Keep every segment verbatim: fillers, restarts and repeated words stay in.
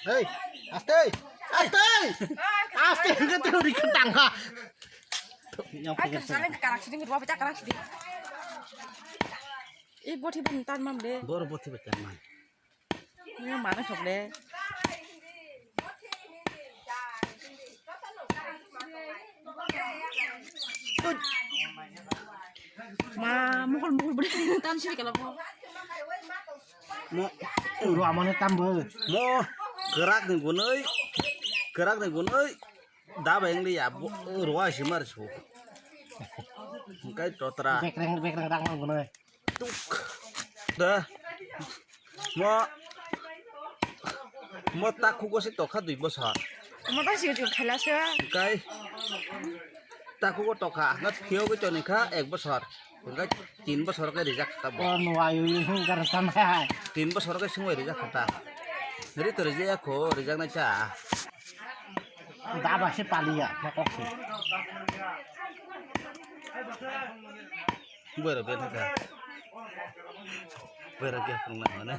Hey, aste, aste, aste, enggak tuh di ketangga. Yang Ai, pakai karak sini, karak sini, karak sini. Eh, buat hibuan tan mam deh. Bor buat hibuan tan mam. Ini mana sok deh? Ma, mukul mukul beri tan sini kalau mau. Mo, uru amane tambo. Mo, kerak ni gunoi, kerak ni gunoi, daba yang dia, ruwa simar su. Engkai totra. Bekreng, bekreng rang mang gunoi. Tuk. Da. Mo. Mo takhugo se tokha dui bosor. Mo ta si ju khala se. Kai. Takhugo tokha. Nga phiyogwi toni kha ek bosor. Engkai tin bosor kai rijak ta bo. Oh, nuayu yung gar san hai. Tin bosor kai sungwi rijak ta. Ri to rijak ko rijak na cha. Daba se paliya, ma kok se. Bwrwi bwrwi kha. Bwrwi khe phunuknai hwnwi.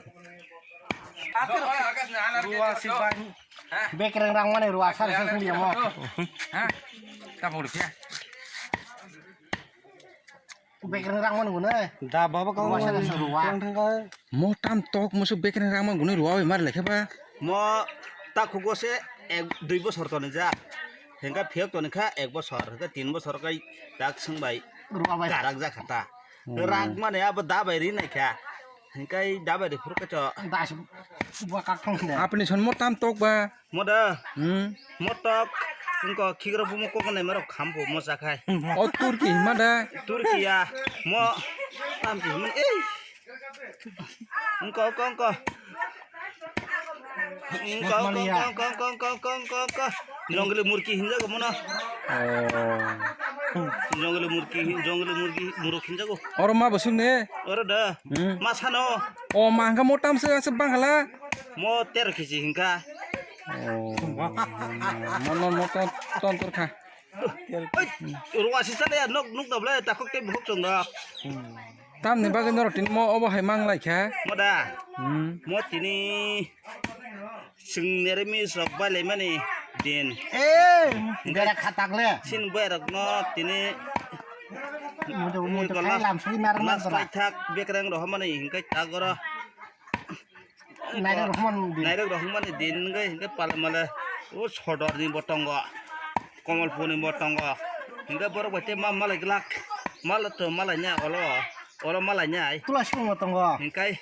Ruwa si bai. Bekreng rang mani ruwa sari sari sari mo. Ha? Kapur khe. Bekreng rang mani gune. Da baba kau ruwa sari sari ruwa. Mo tam tok musu bekreng rang mani gune ruwa bai mar lekhe ba. Mo takhugo se ek dui bosor toni jak. Hengka phiyok toni kha ek bosor, hengka tin bosor kai tak sung bai. Ruwa bai. Karak jak kha ta. Hmm. Rak mane abo da bai ri nai kha. Hengkai da bai ri phuru kacho. Da si bua kak thong ne. Apni son mo tam tok ba. Mo da. Hmm. Mo tok. Engko khigra bumo kok nai marok khambo mo chakhai. O Turki hima da. Turki ya. Mo tam ki hima. Ei. Engko, engko, engko. Engko, engko, engko. Jongli murki hinjago mono. Oh. Jongli murki hin-, jongli murki muruk hinjago. Oro ma bosong ne? Oro da. Hmm. Ma sano. O ma hangka motam se, se banghala. Mo tero kg hingka. Oh. Mono moto tontor kha. Oi, ruwa sisa le nok, nok dabla takhok te bhok chong da. Hmm. Tamni bagwi norok tini mo obo hai mang lai kha? Mo da? Hmm. Mo tini chwng nere mi sok bai lai mani din. Eh, bera khatak le. Sin bai rok no tini mo to, mo to kai lam sui nar man last tora. Lai thak bekreng rohmani hingkai tagoro. Nairok rohman di. Nairok rohman di hingke, hingke pala mala o sodor ni bo tongo, Komolpur ni bo tongo, hingke borok bai te ma malai glak, mala to malai nya olo, olo malai nya ai. Tula sung bo tongo. Hingkai.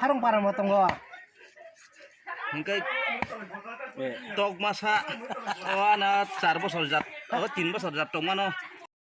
Harung para bo tongo. Hingkai tok masa o ana char bosor jat, o tin bosor jat tong mano.